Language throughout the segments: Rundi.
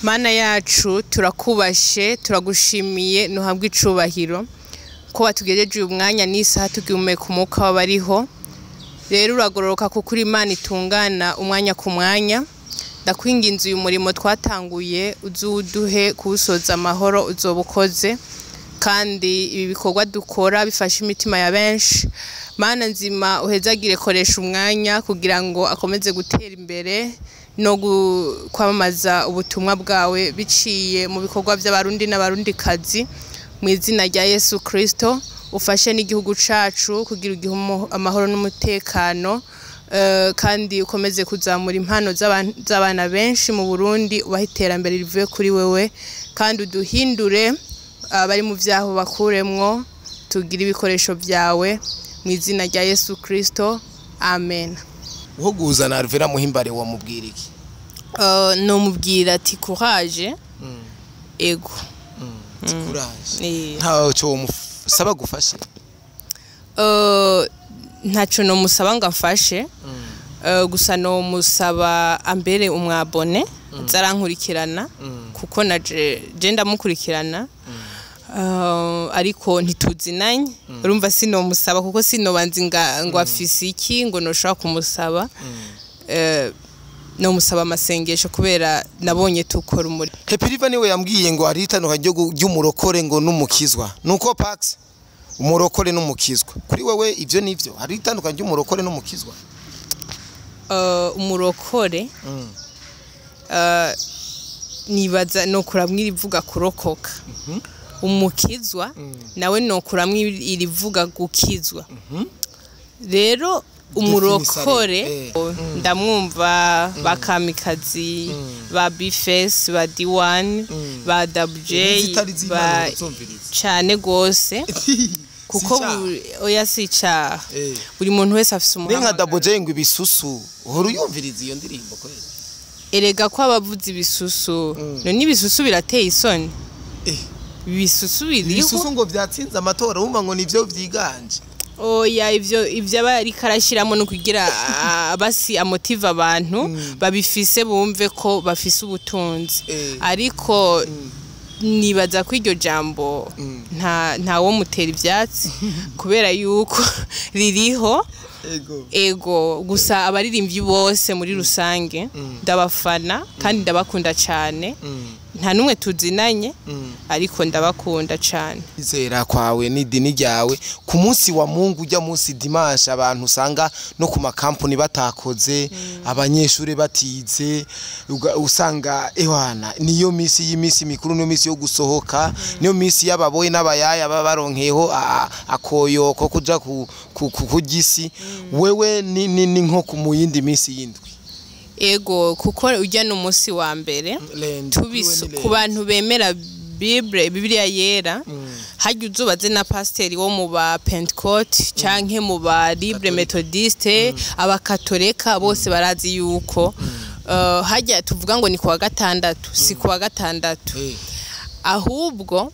Mana yacu, turakubashe, turagushimiye, ntuhabwe icubahiro ko watugejeje uyu mwanya n'isaha tugihumeka umwuka w'abariho. Rero uragororoka kuko uri Imana itungana umwanya ku mwanya. Ndakwinginze, uyu murimo twatanguye uzuduhe kuwusoza amahoro, uzoba ukoze, kandi ibi bikorwa dukora bifasha imitima ya benshi. Mana nzima, uhezagire, koresha umwanya kugira ngo akomeze gutera imbere no kwamamaza ubutumwa bwawe biciye mu bikorwa by'Abarundi n'Abarundikazi, mu izina rya Yesu Kristo. Ufashe n'igihugu cacu kugira igihe amahoro n'umutekano, kandi ukomeze kuzamura impano z'abana benshi mu Burundi, ubahe iterambere rivuye kuri wewe, kandi uduhindure, abari mu vyaho bakuremwo, tugire ibikoresho byawe, mu izina rya Yesu Kristo, amen. Uhuguza na Alvera Muhimbare, wamubwira iki? Nomubwira ati courage, ego. Courage. Eh. Ntaco womusaba gufashe? Ntaco nomusaba ngo amfashe. Gusa nomusaba ambere umwabone, azarankurikirana, kuko naje je ndamukurikirana. Ariko ntituzinanye, urumva sinomusaba kuko sinobanza ngo afise iki ngo noshobora kumusaba. Nomusaba amasengesho kubera nabonye tukora umurimo. Happy River niwe yambwiye ngo hari itandukanye ry'umurokore ngo n'umukizwa. Nuko Pax, umurokore n'umukizwa, kuri wewe ivyo nivyo? Hari itandukanye ry'umurokore n'umukizwa? Umurokore, nibaza nokuramwo irivuga kurokoka. Umukizwa nawe nokuramwo irivuga gukizwa. Rero umurokore ndamwumva, ba Kamikazi, ba Bifes, ba D1, ba WJ. Zitari ba z'Imana uzumviriza? Cane gose, kuko Si icaha. Oya, si icaha. Buri muntu wese afise Ni nka umuhamagaro. Double J ngo ibisusu, uhora uyumviriza iyo ndirimbo kweli? Erega ko abavuza ibisusu, none ibisusu birateye isoni? Ibisusu biriho. Ibisusu ngo vyatsinze amatora, wumva ngo nivyo vyiganje. Oya, ivyo aba ariko arashyiramo ni ukugira basi amotive abantu babifise bumve ko bafise ubutunzi. Ariko nibaza ko iryo jambo nta wo mutera ivyatsi kubera yuko ririho. Ego, gusa abaririmbyi bose muri rusange ndabafana kandi ndabakunda cyane. Nta n'umwe tuzinanye, ariko ndabakunda cyane. Kwizera kwawe n'idini ryawe, ku munsi wa Mungu, ujya munsi dimanche, abantu usanga no ku makampuni batakoze, abanyeshuri batize, usanga ewana niyo misi y'imisi mikuru, niyo misi yo gusohoka, niyo misi y'ababoyi n'abayaya baba baronkeyeho akoyoko kuja ku kurya isi. Wewe ni nko mu yindi misi y'indwi? Ego, kuko ujya n'umunsi wa mbere ku bantu bemera Bible, Bibiliya yera, hajya uzubaze na pasiteri wo mu ba Pentecôte canke mu ba Libre Methodiste, abakatolika bose barazi yuko hajya tuvuga ngo ni kuwa gatandatu, si kuwa gatandatu. Ahubwo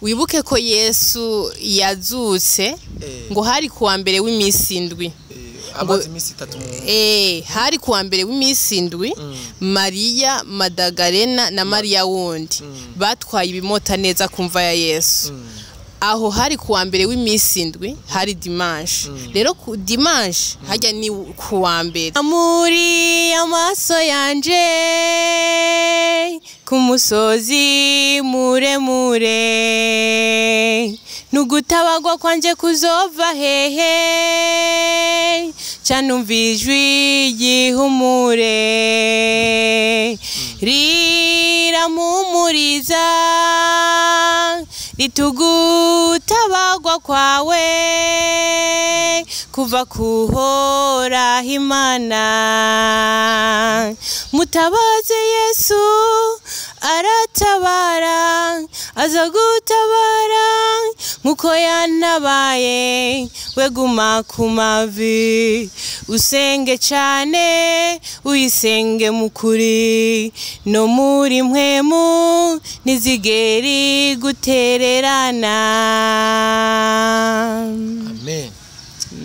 wibuke ko Yesu yazutse ngo hari kuwa mbere w'iminsi 7. Amaze iminsi 3 mu Hari kuwa mbere w'iminsi 7, Mariya Madagarena na Mariya wundi batwaye ibimota neza ku mva ya Yesu. Aho hari kuwa mbere w'iminsi 7, hari dimanche. Rero ku dimanche hajya ni kuwa mbere. Muri amaso yanje ku musozi muremure, nugutabagwa kwanje kuzova hehe? Canumva ijwi ryihumure rirampumuriza, ritugutabagwa kwawe kuva kuhoraho Imana. Mutabaze Yesu, aratabara, aza gutabara nkuko yanabaye. We guma ku mavi, usenge cyane, uyisenge mukuri no muri mpwemu, ntizigeri gutererana. Amen.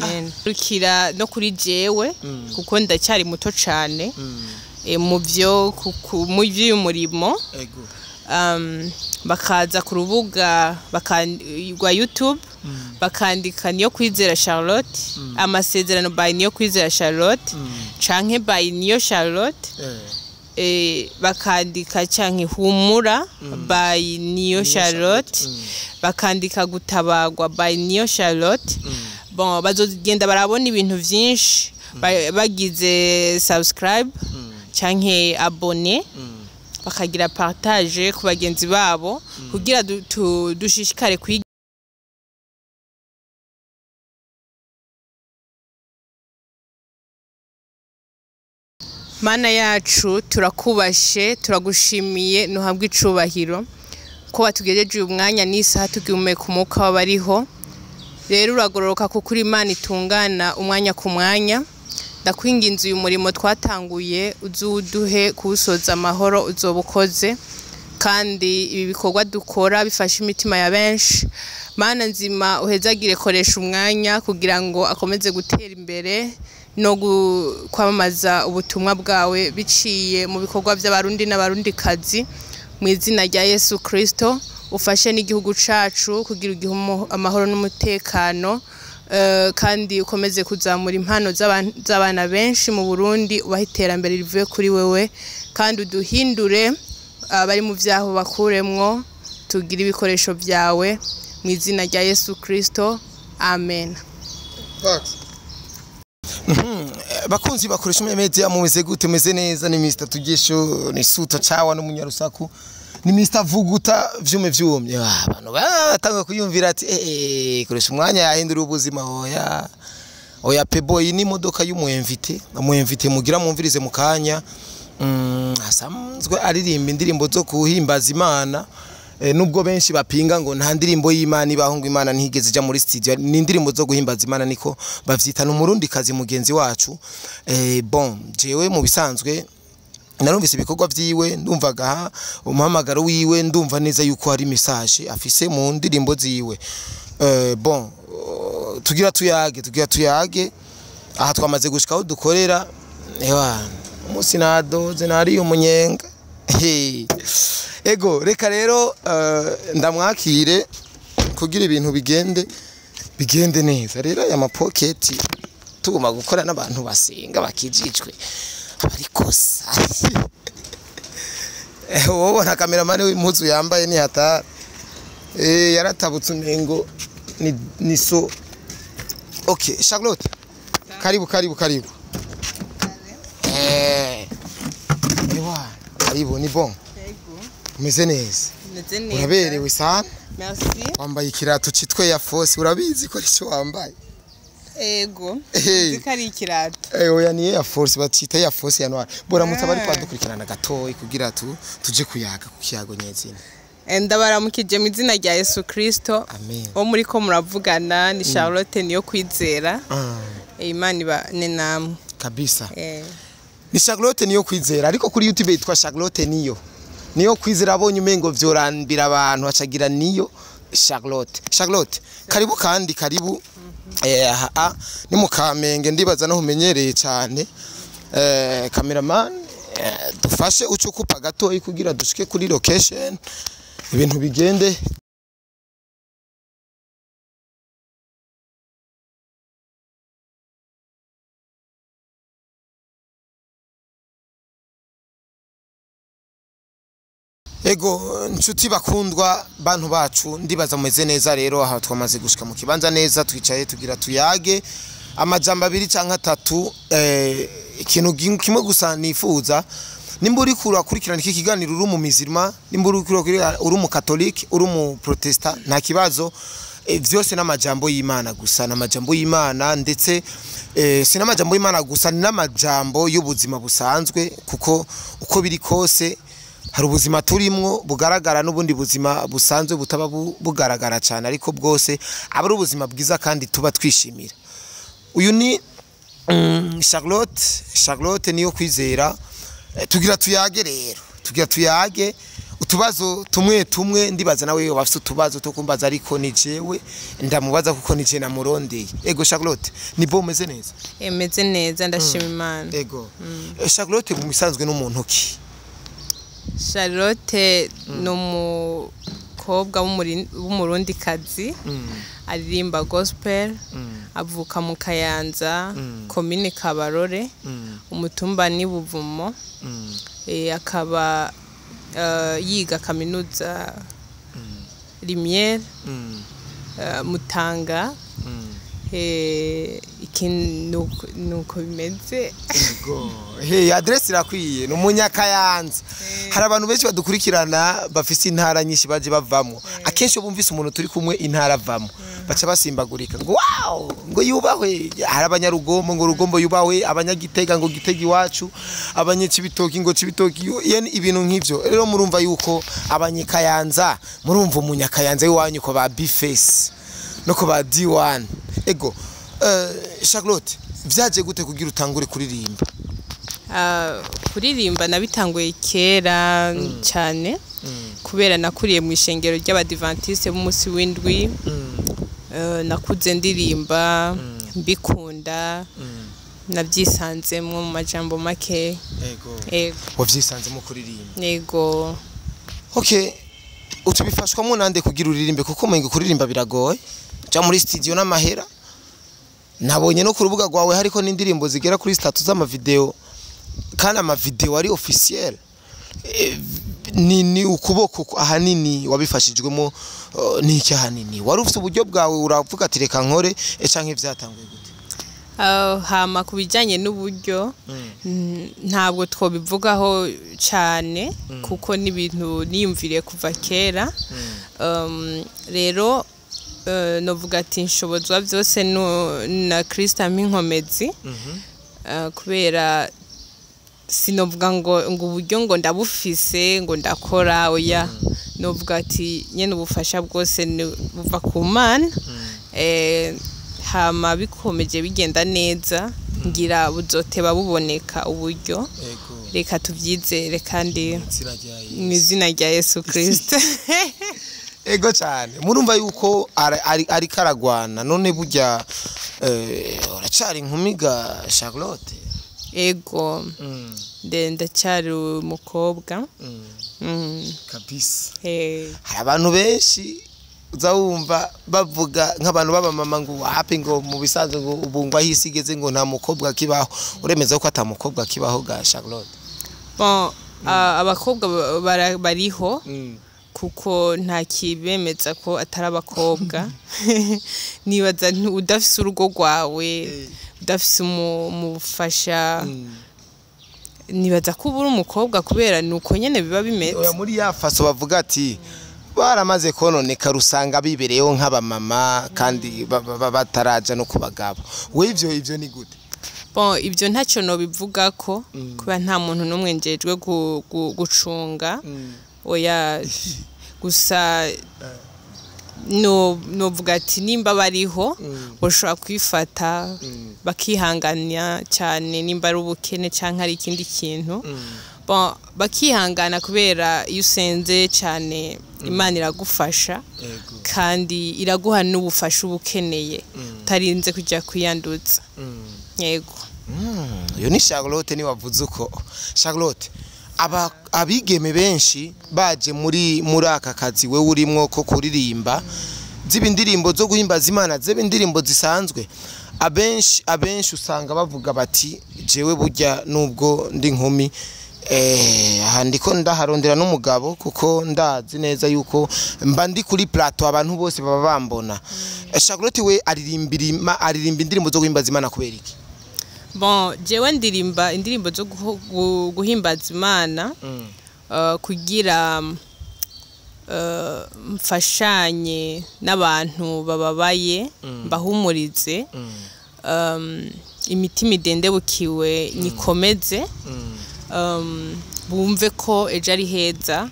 Amen. Rukira no kuri jewe, kuko ndacyari muto cyane. Mu byo mu by'uyu murimo. Bakaza ku rubuga rwa YouTube, bakandika Niyo Kwizera Charlotte, amasezerano by Niyo Kwizera Charlotte, canke by Niyo Charlotte, bakandika canke Humura by Niyo Charlotte, bakandika Gutabagwa by Niyo Charlotte. Bon, bazogenda barabona ibintu vyinshi bagize subscribe canke abonner, bakagira partage ku bagenzi babo kugira dushishikare kwiga. Mana yacu, turakubashe, turagushimiye, ntuhabwe icubahiro ko watugejeje uyu mwanya n'isaha tugihumeka umwuka w'abariho. Rero uragororoka kuko uri Imana itungana umwanya ku mwanya. Ndakwinginze, uyu murimo twatanguye uzuduhe kuwusoza amahoro, uzoba ukoze, kandi ibi bikorwa dukora bifasha imitima ya benshi. Mana nzima, uhezagire, koresha umwanya kugira ngo akomeze gutera imbere no kwamamaza ubutumwa bwawe biciye mu bikorwa by'Abarundi n'Abarundikazi, mu izina rya Yesu Kristo. Ufashe n'igihugu cacu kugira igihe amahoro n'umutekano, kandi ukomeze kuzamura impano z'abana benshi mu Burundi, ubahe iterambere rivuye kuri wewe, kandi uduhindure, abari mu vyaho bakuremwo, tugire ibikoresho byawe, mu izina rya Yesu Kristo, amen. Bakunzi bakoresha media, mumeze gute? Meze neza? Ni Mr Tugesho, ni Suta Chawa n'umunyarusaku, ni Mr Vuguta vyume vyumye. Abantu batanga kuyumvira ati koresha umwanya yahindura ubuzima. Oya oya, Peboy ni imodoka y'umu invité, umu invité mugira mwumvirize mu kanya. Asanzwe aririmba indirimbo zo kuhimbaza Imana. Nubwo benshi bapinga ngo nta ndirimbo y'Imana ibaho, ngo Imana ntigeze ija muri studio, ni indirimbo zo guhimbaza Imana niko bavyita. N'umurundi kazi mugenzi wacu. Bon, jewe mu bisanzwe narumvise ibikorwa vyiwe, ndumvaga umuhamagaro wiwe, ndumva neza yuko hari message afise mu ndirimbo ziwe. Bon, tugira tuyage. Aha twamaze gushika aho dukorera. Ewa, umunsi nadoze nari umunyenga. Hey. Ego, reka rero ndamwakire kugira ibintu bigende neza. Rero aya mapoketi tugomba gukora n'abantu basenga bakijijwe abarikosa. Wowe na cameraman w'impuzu yambaye ni hatari, yaratabutse umengo ni so. Okay, Charlotte, karibu, karibu, karibu. Ewa, karibu. Ni bon? Umeze neza? Meze neza. Uraberewe sana. Merci. Wambaye ikirato citwe ya Force, urabizi ko aricyo wambaye? Ego. Hey. Nzi ko ari ikirato. Oya, ni Air Force, bacita Air Force ya noir. Boramutse abari kwadukurikirana gatoyi kugira tuje kuyaga ku kiyago nyezina. Ndabaramukije mu izina rya Yesu Kristo. Amen. Wo muri ko muravugana ni Charlotte Niyo Kwizera. Imana ibane namwe. Kabisa. Ni Charlotte Niyo Kwizera, ariko kuri YouTube yitwa Charlotte Niyo Kwizera. Abonye umengo vyorambira abantu, acagira Niyo Charlotte. Charlotte, karibu kandi karibu. Aha ni mu Kamenge, ndibaza no umenyereye cyane. Cameraman, dufashe ucukupa gatoyi kugira dushike kuri location, ibintu bigende. Ego, nshuti bakundwa, bantu bacu, ndibaza mumeze neza. Rero aha twamaze gushika mu kibanza neza, twicaye tugira tuyage amajambo abiri canke atatu. Ikintu kimwe gusa nifuza, nimba uri kurakurikirana iki kiganiro uri mu mizirima, nimba uri kurakurikirana uri mu catholique, uri mu protestant, nta kibazo. Vyose n'amajambo y'Imana gusa, n'amajambo y'Imana, ndetse si n'amajambo y'Imana gusa, ni n'amajambo y'ubuzima busanzwe, kuko uko biri kose hari ubuzima turimwo bugaragara n'ubundi buzima busanzwe butaba bugaragara cyane, ariko bwose aba ari ubuzima bwiza kandi tuba twishimira. Uyu ni Charlotte, Charlotte Niyo Kwizera. Tugira tuyage rero, tugira tuyage. Utubazo tumwe tumwe ndibaza nawe yo bafite utubazo two kumbaza, ariko ni jewe ndamubaza kuko ni je namurondeye. Ego Charlotte, ni bo umeze neza? Emeze neza, ndashima Imana. Ego. Charlotte mu bisanzwe n'umuntu ki? Charlotte ni umukobwa w'umurundikazi aririmba gospel, avuka mu Kayanza, komine Kabarore, umutumba ni Buvumo. Akaba yiga kaminuza Lumière, Mutanga. Iki nuko bimeze. Ego. Hey, adresse irakwiye, ni umunyakayanza. Hari abantu benshi badukurikirana bafise intara nyinshi baje bavamo. Akenshi iyo bumvise umuntu turi kumwe intara avamo, baca basimbagurika ngo wow, ngo yubahwe. Hari abanyarugombo ngo Rugombo yubahwe, abanyagitega ngo Gitega iwacu, abanyecibitoki ngo Cibitoki, yani ibintu nk'ivyo. Rero murumva yuko abanyakayanza, murumva umunyakayanza w'iwanyu ko ba B-Face no ko ba D1. Ego, Charlotte, vyaje gute kugira utangure kuririmba? Kuririmba nabitanguye kera cyane kubera nakuriye mu ishengero ry'abadivantiste b'umunsi w'indwi. Nakuze ndirimba mbikunda, nabyisanzemwo mu majambo make. Ego. Ego. Wavyisanzemo kuririmba? Ego. Okay, utubifashwamo nande kugira uririmbe? Kuko umengo kuririmba biragoye, ja muri studio n'amahera. Nabonye no ku rubuga rwawe hariko n'indirimbo zigera kuri zitatu z'amavideo, kandi amavideo ari officiel. Ni ukuboko ahanini wabifashijwemo, n'iki ahanini wari ufite uburyo bwawe uravuga ati reka nkore, canke vyatanguye gute? Hama ku bijyanye n'uburyo, ntabwo twobivugaho cyane kuko n'ibintu niyumviriye kuva kera. Rero novuga ati nshobozwa byose na Kristo ampa inkomezi. Kubera sinovuga ngo uburyo ngo ndabufise ngo ndakora, oya, novuga ati nyene ubufasha bwose buva ku Mana. Hama bikomeje bigenda neza, ngira buzoteba buboneka uburyo. Reka tubyizere kandi mu izina rya Yesu Kristo. Ego cyane, murumva yuko ariko aragwana. None burya uracari inkumi ga Charlotte? Ego, ndacyari umukobwa. Kabisa. Hari abantu benshi uza wumva bavuga nk'abantu b'abamama ngo wapi, ngo mu bisanzwe ngo ubu ngo aho isi igeze ngo nta mukobwa akibaho. Uremeza ko ata mukobwa akibaho ga Charlotte? Bon, abakobwa bariho kuko nta kibemeza ko atari abakobwa. Nibaza udafise urugo rwawe, udafise umufasha, nibaza ko uba uri umukobwa kubera ni uko nyene biba bimeze. Oya, muri ya faso bavuga ati baramaze kononeka, rusanga bibereyeho nk'abamama kandi bataraja no ku bagabo. We ivyo ni gute? Bon, ibyo ntacyo nobivuga ko kuba nta muntu n'umwe njejwe gucunga, oya. Gusa no novuga ati nimba bariho bashobora kwifata bakihangana cyane, nimba ari ubukene cyangwa ari ikindi kintu. Bon, bakihangana kubera iyo usenze cyane Imana iragufasha kandi iraguha n'ubufasha uba ukeneye utarinze kujya kwiyanduza. Yego. Uyu ni Charlotte, ni wavuze uko. Charlotte, aba abigeme benshi baje muri aka kazi we urimwo ko kuririmba, ziba indirimbo zo guhimbaza Imana, ziba indirimbo zisanzwe, abenshi usanga bavuga bati jewe burya nubwo ndi inkumi, aha ndiko ndaharondera n'umugabo kuko ndazi neza yuko mba ndi kuri plateau abantu bose baba bambona. Charlotte we aririmba indirimbo zo guhimbaza Imana kubera iki? Bon, jewe ndirimba indirimbo zo guhimbaza Imana kugira mfashanye n'abantu bababaye, mbahumurize, imitima idendebukiwe nyikomeze, bumve ko ejo ari heza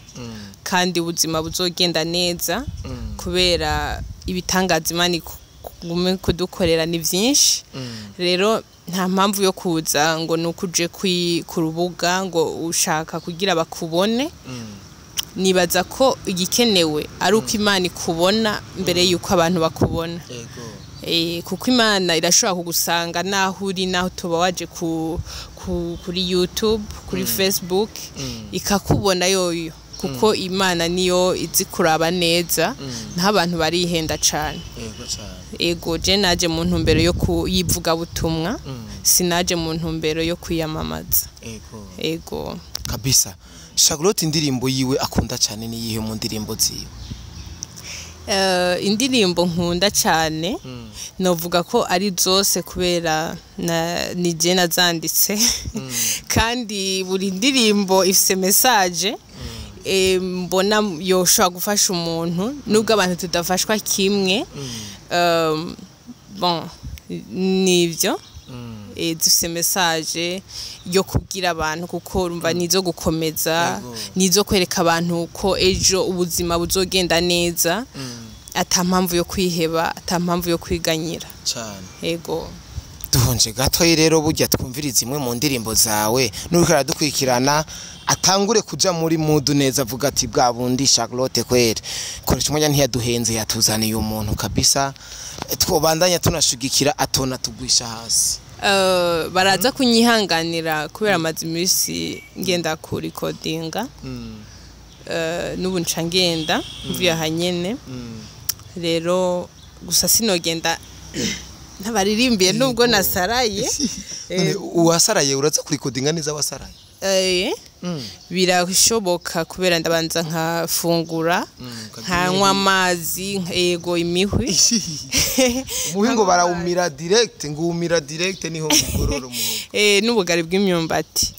kandi ubuzima buzogenda neza kubera ibitangaza Imana igume kudukorera ni byinshi. Rero nta mpamvu yo kuza ngo ni uko uje ku rubuga ngo ushaka kugira bakubone. Nibaza ko igikenewe ari uko Imana ikubona mbere yuko abantu bakubona. Kuko Imana irashobora kugusanga naho uri, naho tuba waje kuri YouTube, kuri Facebook, ikakubona yoyo, kuko Imana niyo izi kuraba neza, naho abantu barihenda cane. Yego cyane. Ego, je naje mu ntumbero yo kuyivugabutumwa, sinaje mu ntumbero yo kwiyamamaza. Ego. Kabisa. Charlotte, indirimbo yiwe akunda cyane ni yihe mu ndirimbo ziwe? Indirimbo nkunda cyane novuga ko ari zose, kubera ni je nazanditse, kandi buri ndirimbo ifise message mbona yoshobora gufasha umuntu, nubwo abantu tudafashwa kimwe. Bon, nivyo, zifise message yo kubwira abantu, kuko urumva nizo gukomeza, nizo kwereka abantu ko ejo ubuzima buzogenda neza, ata mpamvu yo kwiheba, ata mpamvu yo kwiganyira. Cyane. Ego. Duhonje gatoyi rero, burya twumviriza imwe mu ndirimbo zawe, n'uriko aradukurikirana atangure kuja muri mood neza, avuga ati bwa bundi Charlotte kwere koresha umwanya, ntiyaduhenze, yatuzaniye umuntu kabisa twobandanya tunashigikira, atona tugwisha hasi. Baraza kunyihanganira kubera amaze iminsi ngenda ku recordinga. N'ubu nca ngenda mvuye aha nyene. Rero gusa sinogenda ntabaririmbiye nubwo nasaraye. None uwasaraye uraza kurikodinga neza wasaraye? Birashoboka, kubera ndabanza nkafungura, nkanywa amazi, yego, imihwi. Umuhingo ngo barawumira direct, ngo umira direct niho mugorora umuhogo. N'ubugari bw'imyumbati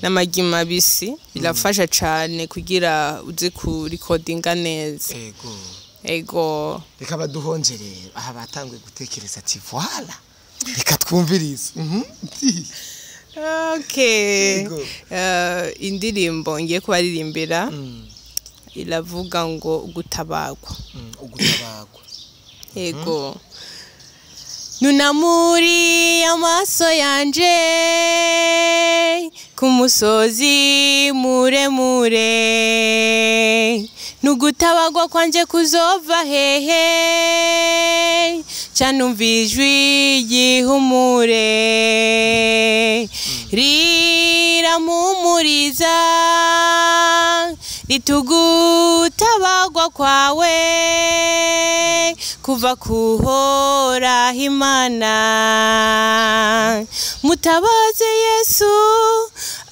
n'amagi mabisi birafasha cane kugira uze kurikodinga neza. Ego. Ego. Reka baduhonje rero, aha batanguye gutekereza ati voilà, reka twumvirize. Okay. Yego. Indirimbo ngiye kubaririmbira iravuga ngo gutabagwa. Ugutabagwa. Yego. Nunamuri amaso yanje ku musozi muremure, nugutabagwa kwanje kuzova hehe? Canumva ijwi ryihumure rirampumuriza, ritugutabagwa kwawe kuva kuhoraho Imana. Mutabaze Yesu,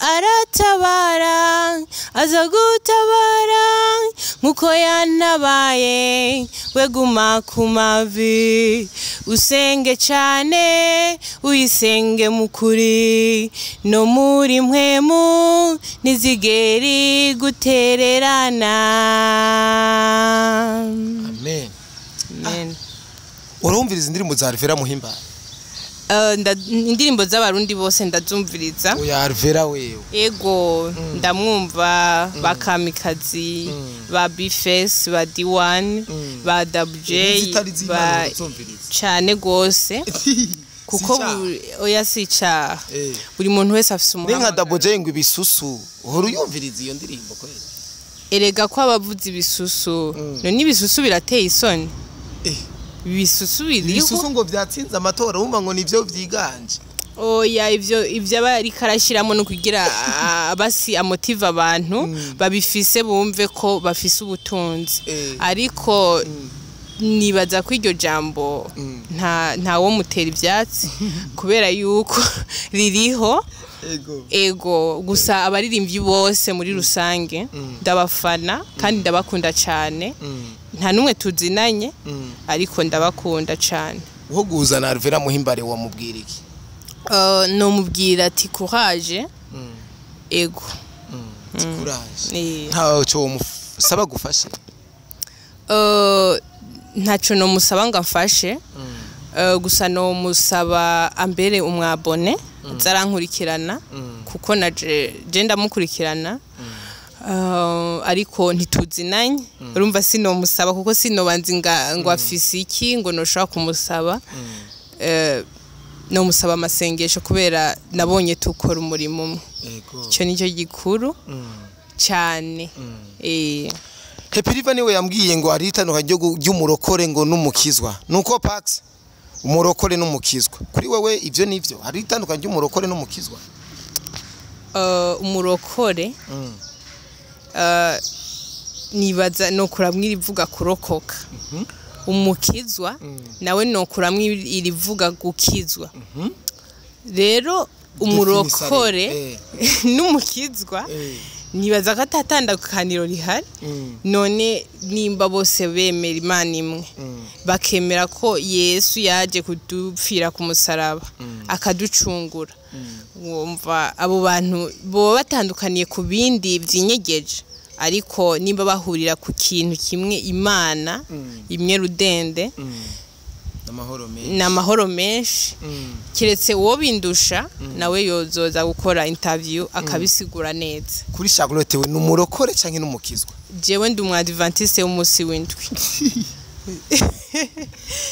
aratabara, aza gutabara nkuko yanabaye. We guma ku mavi, usenge cane, uyisenge mukuri no muri mpwemu, ntizigeri gutererana. Amen. Amen. Urumviriza indirimbo za Alvera Muhimba? Indirimbo z'Abarundi bose ndazumviriza. Oya, Alvera wewe. Ego, ndamwumva, ba Kamikazi, ba Bface, ba D1, ba WJ. Zitari Ba z'Imana uzumviriza? Cane gose, kuko Si icaha. Oya, si icaha. Buri muntu wese afise Ni nka umuhamagaro. Double J ngo ibisusu, uhora uyumviriza iyo ndirimbo kweli? Erega ko abavuza ibisusu, none ibisusu birateye isoni? Ibisusu biriho. Ibisusu ngo vyatsinze amatora, wumva ngo nivyo vyiganje. Oya, ivyo aba ariko arashyiramo ni ukugira basi amotive abantu babifise bumve ko bafise ubutunzi. Ariko nibaza ko iryo jambo nta wo mutera ivyatsi, kubera yuko ririho. Ego. Ego, gusa abaririmbyi bose muri rusange ndabafana kandi ndabakunda cane. Nta n'umwe tuzinanye, ariko ndabakunda cane. Uhuguza na Alvera Muhimbare wamubwira iki? Nomubwira ati courage. Ego. Courage. Eh. Ntaco womusaba gufasha? Ntaco nomusaba ngo amfashe. Gusa nomusaba ambere umwabone, azarankurikirana, kuko naje je ndamukurikirana. Ariko ntituzinanye, urumva sinomusaba, kuko sinobanza ngo afise iki ngo noshobora kumusaba. Nomusaba amasengesho, kubera nabonye tukora umurimo umwe. Ego. Icyo nicyo gikuru. Cyane. Happy River niwe yambwiye ngo hari itandukanye ry'umurokore ngo n'umukizwa. Nuko Pax, umurokore n'umukizwa, kuri wewe ivyo nivyo? Hari itandukanye ry'umurokore n'umukizwa? Umurokore, nibaza nokuramwo irivuga kurokoka. Umukizwa nawe nokuramwo irivuga gukizwa. Rero umurokore n'umukizwa, nibaza ko atatandukaniro rihari. None nimba bose bemera Imana imwe, bakemera ko Yesu yaje kudupfira ku musaraba akaducungura, wumva abo bantu boba batandukaniye ku bindi vyinyegeje? Ariko nimba bahurira ku kintu kimwe, Imana imwe rudende, amahoro menshi. Ni amahoro menshi. Keretse uwo bindusha nawe yozoza gukora interview akabisigura neza. Kuri Charlotte, we n'umurokore canke n'umukizwa? Jewe ndi umwadivantiste w'umunsi w'indwi.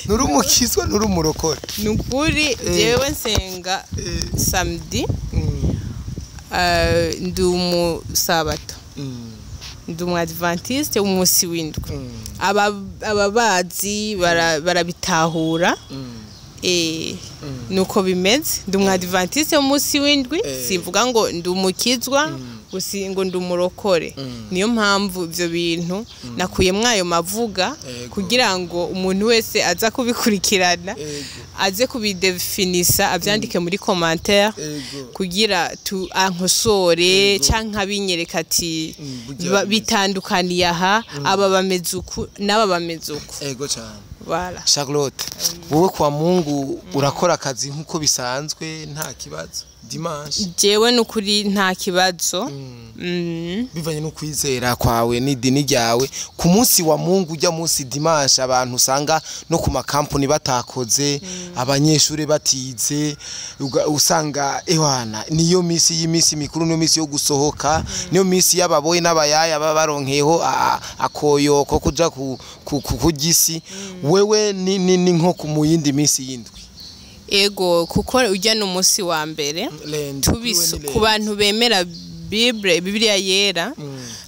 Nuri umukizwa, nuri umurokore? Ni ukuri, jewe nsenga samedi, ndi umusabato, ndi umwadivantiste w'umunsi w'indwi. Ababazi barabitahura. Nuko bimeze, ndi umwadivantiste w'umunsi w'indwi. Sivuga ngo ndi umukizwa gusa, ngo ndi umurokore. Niyo mpamvu ibyo bintu nakuyemwo ayo mavuga, kugira ngo umuntu wese aza kubikurikirana aze kubidefinisa, abyandike muri commentaire, kugira tu ankosore canke abinyereka ati Burya bimeze. Bitandukaniye aha, aba bameze uku n'aba bameze uku. Ego cyane. Voilà. Charlotte, wowe kwa Mungu urakora akazi nk'uko bisanzwe, nta kibazo dimanche? Jewe nukuri nta kibazo. Bivanye no kwizera kwawe n'idini ryawe, ku munsi wa Mungu, ujya munsi dimanche, abantu usanga no ku makampuni batakoze, abanyeshuri batize, usanga ewana niyo misi y'imisi mikuru, niyo misi yo gusohoka, niyo misi y'ababoyi n'abayaya baba baronkeyeho akoyoko kuja ku gisi. Wewe ni nko mu yindi misi y'indwi? Ego, kuko ujya n'umunsi wa mbere. Ku bantu bemera Bible, Bibiliya yera,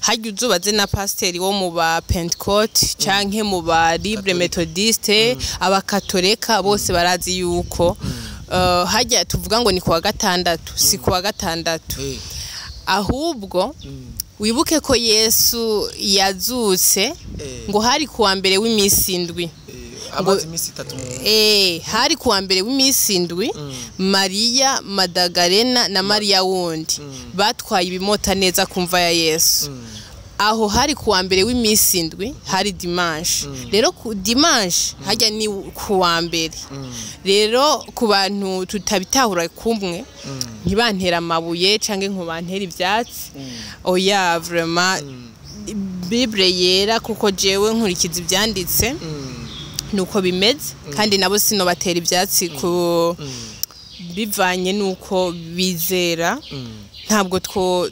hajya uzubaze na pasiteri wo mu ba Pentecôte canke mu ba Libre Methodiste, abakatolika bose barazi yuko hajya tuvuga ngo ni kuwa gatandatu, si kuwa gatandatu. Ahubwo wibuke ko Yesu yazutse ngo hari kuwa mbere w'iminsi indwi. Amaze iminsi 3 mu Hari kuwa mbere w'iminsi indwi. Mariya Madagarena na Mariya wundi batwaye ibimota neza ku mva ya Yesu. Aho hari kuwa mbere w'iminsi indwi, hari dimanche. Rero ku dimanche hajya ni kuwa mbere. Rero ku bantu tutabitahura kumwe, ntibantera amabuye canke ngo bantere ivyatsi, oya, vraiment Bible yera, kuko jewe nkurikiza ivyanditse, nuko bimeze. Kandi nabo sinobatera ivyatsi ku bivanye nuko bizera, ntabwo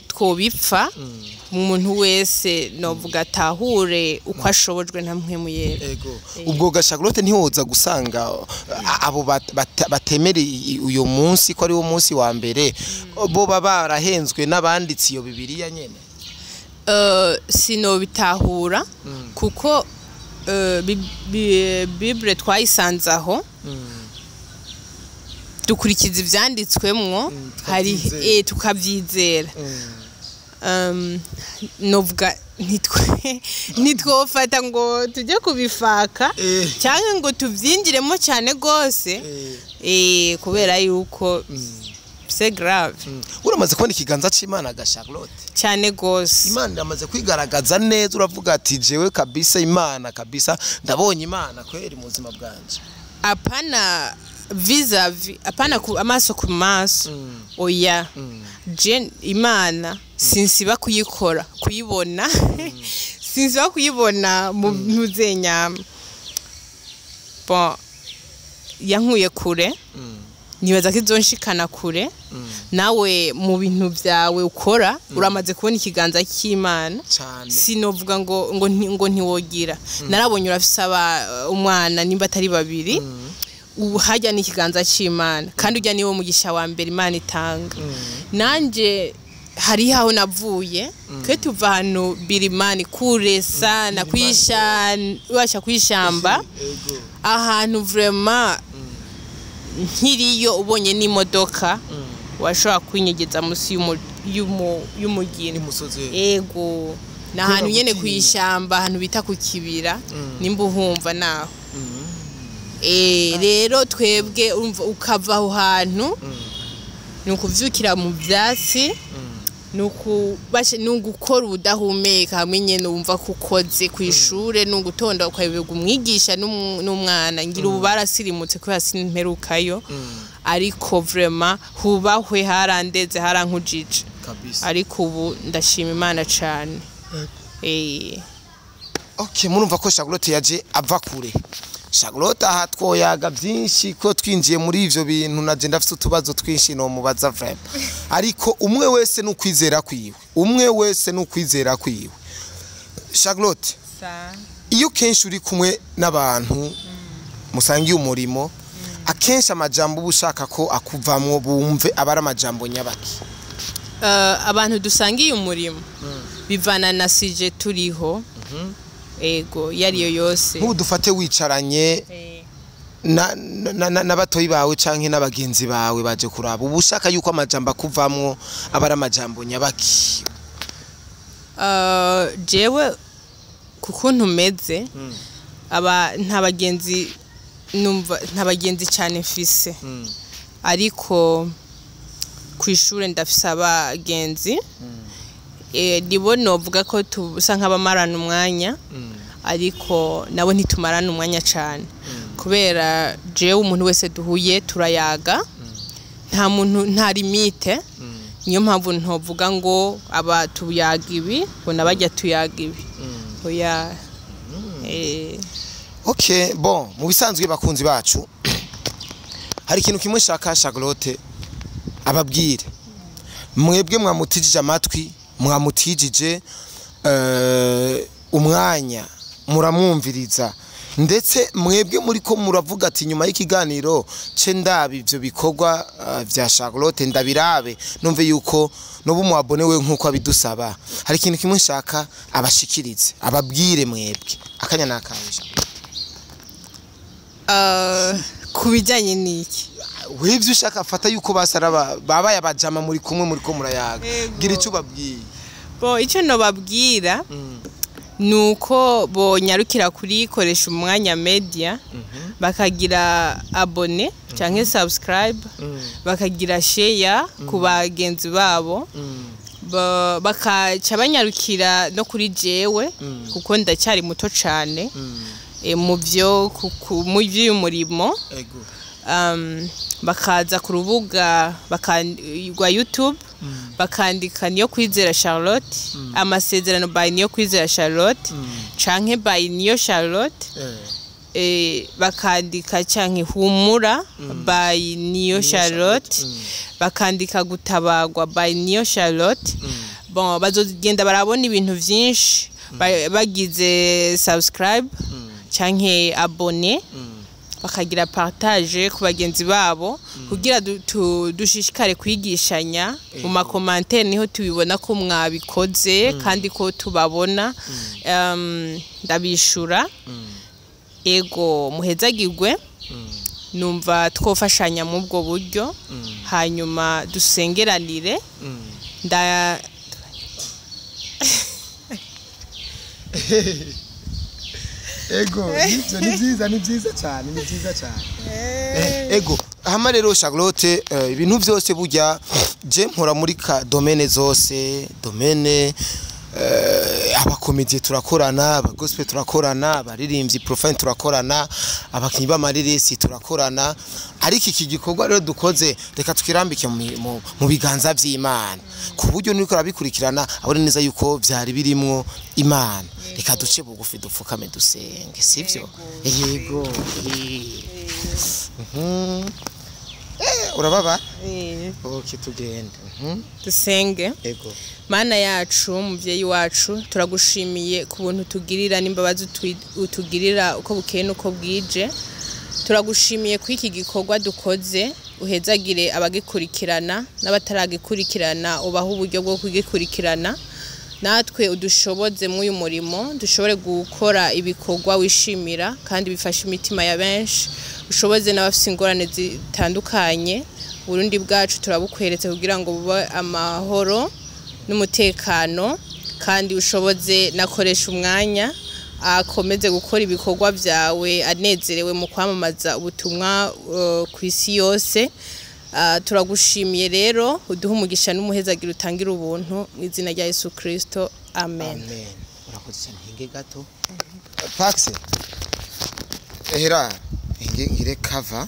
twobipfa. Umuntu wese novuga atahure uko ashobojwe na Mpwemu Yera. Ego. Ubwo ga Charlotte, ntiwoza gusanga abo batemera uyo munsi ko ari wo munsi wa mbere, bo baba barahenzwe n'abanditsi iyo Bibiliya nyene? Sinobitahura, kuko Bible twayisanze aho, dukurikiza ivyanditswemwo, hari Tukavyizera. Tukavyizera. Novuga ntitwofata ngo tujye kubifaka cyangwa ngo tubyinjiremo cyane rwose, kubera yuko c'est grave. Uramaze kubona ikiganza c'Imana ga Charlotte? Cyane rwose. Imana iramaze kwigaragaza neza, uravuga ati: "Jewe kabisa, Imana kabisa, ndabonye Imana kweri mu buzima bwanje"? Apana vis-à-vis, apana ku amaso ku maso, oya. Je Imana sinsiba kuyikora, kuyibona, sinsiba kuyibona mu muzenyama. Bon, yankuye kure, nibaza ko izonshikana kure. Nawe mu bintu byawe ukora uramaze kubona ikiganza cy'Imana. Cyane. Sinovuga ngo ntiwogira. Narabonye urafise umwana, nimba atari babiri. Ubu hajya n'ikiganza cy'Imana, kandi ujya niwo mugisha wa mbere Imana itanga. Nanje Hariho aho navuye. Twe tuva ahantu Birimani, kure sana, basha kwishamba, ahantu vraiment nkiriyo ubonye n'imodoka washobora kwinyegeza munsi y'umugina. N'umusozi. Ego, ni ahantu nyene gutinya. Kwishamba, ahantu bita ku Kibira, nimba uhumva naho. Rero twebwe urumva ukava aho hantu, ni ukuvyukira mu vyatsi, ni ugukora ubudahumeka, hamwe nyene wumva ko ukoze kw'ishure, ni ugutonda ukayoberwa umwigisha n'umwana. Ngira ubu barasirimutse kubera simperukayo, ariko vraiment hubahwe, harandeze, harankujije. Kabisa. Ariko ubu ndashima Imana cane. Okay, murumva ko Charlotte yaje ava kure. Charlotte aha twoyaga byinshi, ko twinjiye muri ivyo bintu naje ndafite utubazo twinshi no mubaza vraiment. Ariko umwe wese nukwizera kwiwe. Umwe wese nukwizera kwiwe. Charlotte, iyo kenshi uri kumwe n'abantu musangiye umurimo, akenshi amajambo uba ushaka ko akuvamwo bumve aba ari amajambo nyabaki? Abantu dusangiye umurimo, bivana na sujet turiho, ego, iyo ariyo yose. Nk'ubu dufate wicaranye na batoyi bawe canke n'abagenzi bawe baje kuraba, uba ushaka yuko amajambo akuvamwo aba ari amajambo nyabaki? Jewe kukuntu meze, aba nta bagenzi, numva nta bagenzi cyane mfise, ariko ku ishure ndafise abagenzi. Nibo novuga ko tusa nk'abamarana umwanya, ariko nabo ntitumarana umwanya cyane, kubera jewe umuntu wese duhuye turayaga, nta muntu, nta limite. Niyo mpamvu ntovuga ngo aba tuyaga ibi, ngo nabajya tuyaga ibi, oya. Okay, bon, mu bisanzwe bakunzi bacu, hari ikintu kimwe shaka Charlotte ababwire. Mwebwe mwamutijije amatwi, mwamutijije umwanya, muramwumviriza, ndetse mwebwe muri ko muravuga ati nyuma y'ikiganiro ce ndabi ivyo bikorwa vya Charlotte, ndabirabe numve yuko nobu muabone we nkuko abidusaba. Hari ikintu kimwe nshaka abashikirize, ababwire mwebwe. Akanya nakawe, Charlotte. Ku bijyanye n'iki? Wivyo ushaka, fata yuko basara babaye abajama muri kumwe, muri ko murayaga. Ego. Gira ico babwiye. Bo, icyo nobabwira ni uko bonyarukira kuri Koresha Umwanya Media, bakagira abonner cyangwa subscribe, bakagira share ku bagenzi babo, bakaca banyarukira no kuri jewe, kuko ndacyari muto cyane mu by'uyu murimo. Ego. Bakaza ku rubuga rwa YouTube, bakandika Niyo Kwizera Charlotte, Amasezerano by Niyo Kwizera Charlotte, canke by Niyo Charlotte, bakandika canke Humura by Niyo Charlotte, bakandika Gutabagwa by Niyo Charlotte. Bon, bazogenda barabona ibintu vyinshi bagize subscribe canke abonner, bakagira partage ku bagenzi babo, kugira dushishikare kwigishanya. Mu ma commentaires niho tubibona ko mwabikoze kandi ko tubabona. Ndabishura. Ego, muhezagirwe. Numva twofashanya mu ubwo buryo, hanyuma dusengeranire. Nda Ego, nivyo, ni vyiza, ni vyiza cyane, ni vyiza cyane. Ego, hama rero Charlotte, ibintu vyose burya je mpora muri ka domaine zose, domaine aba comédiens turakorana, aba gospel turakorana, abaririmbyi profane turakorana, abakinyi b'amareresi turakorana, ariko iki gikorwa rero dukoze reka twirambike mu biganza vy'Imana, ku buryo nuriko arabikurikirana abone neza yuko vyari birimwo Imana. Reka duce bugufi, dupfukame, dusenge, sivyo? Yego. Urababa? Okay, tugende. Dusenge. Ego. Mana yacu, muvyeyi wacu, turagushimiye ku buntu tugirira n'imbabazi utugirira uko bukeye n'uko bwije. Turagushimiye ku iki gikorwa dukoze. Uhezagire abagikurikirana n'abataragikurikirana, ubahe uburyo bwo kugikurikirana. Natwe udushoboze muri uyu murimo, dushobore gukora ibikorwa wishimira kandi bifasha imitima ya benshi. Ushoboze n'abafite ingorane zitandukanye. Burundi bwacu turabukweretse kugira ngo bube amahoro n'umutekano, kandi ushoboze nakoresha umwanya akomeze gukora ibikorwa byawe anezerewe mu kwamamaza ubutumwa ku isi yose. Turagushimiye rero, uduhe umugisha n'umuhezagiro utangira ubuntu mu izina rya Yesu Kristo, amen. Amen. Urakoze cyane. Hinge gato, Pax, ehera hinge ngire cover.